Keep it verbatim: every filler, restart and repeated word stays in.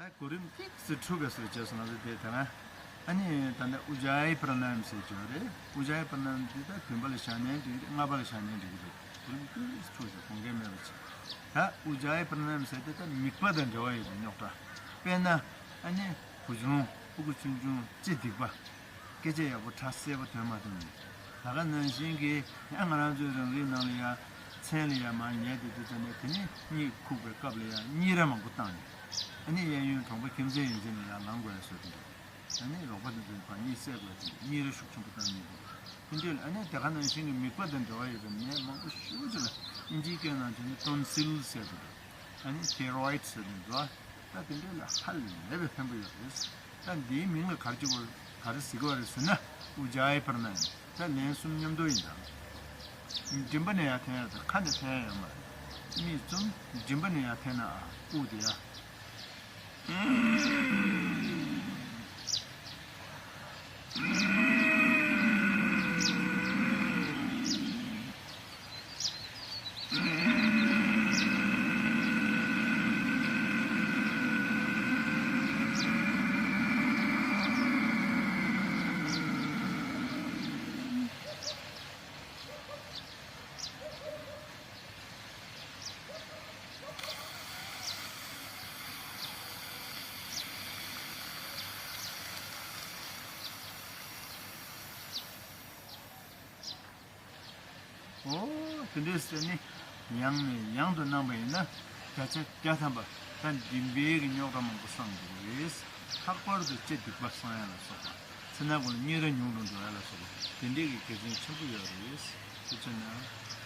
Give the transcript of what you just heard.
ད་གོ་རིམ་ཏོག་ཙམ་འཁྲུག་པའི་བཟོ་བྱས་སོང་ན་དེ་དེ་ན། ཨ་ནི་ད་ལྟ་ཨུ་ཇཱའི་པྲ་ན་ཡམ་ཟེར་གྱི་ཡོད་རེད། ཨུ་ཇཱའི་པྲ་ན་ཡམ་དེ་ད་བདུན་པ་ལ་བཞག་ནའི་འགྲིག་གི་རེད། ལྔ་པ་ལ་བཞག་ནའི་འགྲིག་གི་རེད། གོ་རིམ་ཏོག་ཙམ་འཁྲུག་ཅིག་གོང་འགལ་མེད་པ་བྱས། ད་ཨུ་ཇཱའི་པྲ་ན་ཡམ་ཟེར་དེ་ད་དམིགས་པ་དང་འབྲེལ་བ་ཡོད་པའི་རྙོག་དྲ། དཔེར་ན། ཨ་ནི་བུ་ཆུང་ཕྲུ་གུ་ཆུང་ཆུང་ལྕེ་སྡིག་པ། སྐད་ཆ་ཡག་པོ་ཁྲ་གསལ་པོ་ཐོན་མ་ཐུབ་ནས། ད་ག་ནང་བཞིན་གྱི་ཡང་ང་རང་ཚོའི་རང་རིགས་ནང་ལ་ཡ་མཚན་ལ་ཡ་མར་ཉལ་བསྡད་དུས་ཙམ་ནས་དེ་ནས་གཉིད་ཁུག་པའི་སྐབས་ལ་ཡ་གཉིད་ར་མང་པོ་བཏང་ནས། ཨ་ནི་གཡས་གཡོན་གྲོང་པ་ཁྱིམ་མཚེས་ཡན་ཆད་ནས་ཡར་ལངས་དགོས་ཡ་བཟོ་དེ་འདུག་ཨ་ནི་རོགས་པ་དེ་ཚོས་ཕར་གཉིད་སད་དགོས་ཡ་དེ་འདུག་གཉིད་ར་ཤུགས་ཆེན་པོ་བཏང་ནས་འདུག་དེ་འདྲས་ལ་ཨ་ནི་དེ་ག་ནང་བཞིན་གྱི་མིད་པ་དང་འབྲེལ་བ་ཡོད་པའི་ནད་མང་པོ་ཞེ་པོ་ཅིག་ལ་ཨིན་ཇིའི་སྐད་ནང་བྱས་ན་ཊོན་སིལ་ཟེར་གྱི་འདུག་ཨ་ནི་སི་ཊེ་རོ་ཡིཌ་ཟེར་གྱི་འདུག་ད་དེ་འདྲས་ལ་ཧ་ལས་པའི་ཕན་པོ་ཡོད་རེད། ད་འདིའི་མིང་ལ་ག་རེ་གཅིག་པ་ག་རེ་ཟེར་གྱི་ཡོད་རེད་ཟེར་ན། ཨུ་ཇཱའི་པྲ་ན་ཡམ། ད་ལན་གསུམ་མཉམ་དུ་ཡིན་ད། མགྲིན་པ་ནས་ཡར་འཐེན་ཡ་དང་ཁ་ནས་འཐེན་ཡ་ཡོད་མ་རེད། གཉིས་གསུམ་མགྲིན་པ་ནས་ཡར་འཐེན་ན་ཨ་ཨུ་དེ་ཡ། ཨོ། དེ་འདྲས་ཟེར་ནས་ཡང་ནས་ཡང་དུ་གནང་པ་ཡིན་ན། བརྒྱ་ཆ་བརྒྱ་ཐམ་པ་ད་མགྲིན་པའི་གི་རྙོག་དྲ་མང་པོ་སངས་འགྲོ་གི་རེད། ལྷག་པར་དུ་ལྕེ་སྡིག་པ་སངས་ཡ་ལ་སོགས་པ། ཚེ་ན་གོ་ལ་གཉིད་ར་ཉུང་རུ་འགྲོ་ཡ་ལ་སོགས་པ་དེ་འདྲས་ཀྱི་དགེ་མཚན་ཆེན་པོ་ཡོད་རེད། ཐུགས་རྗེ་གནང་།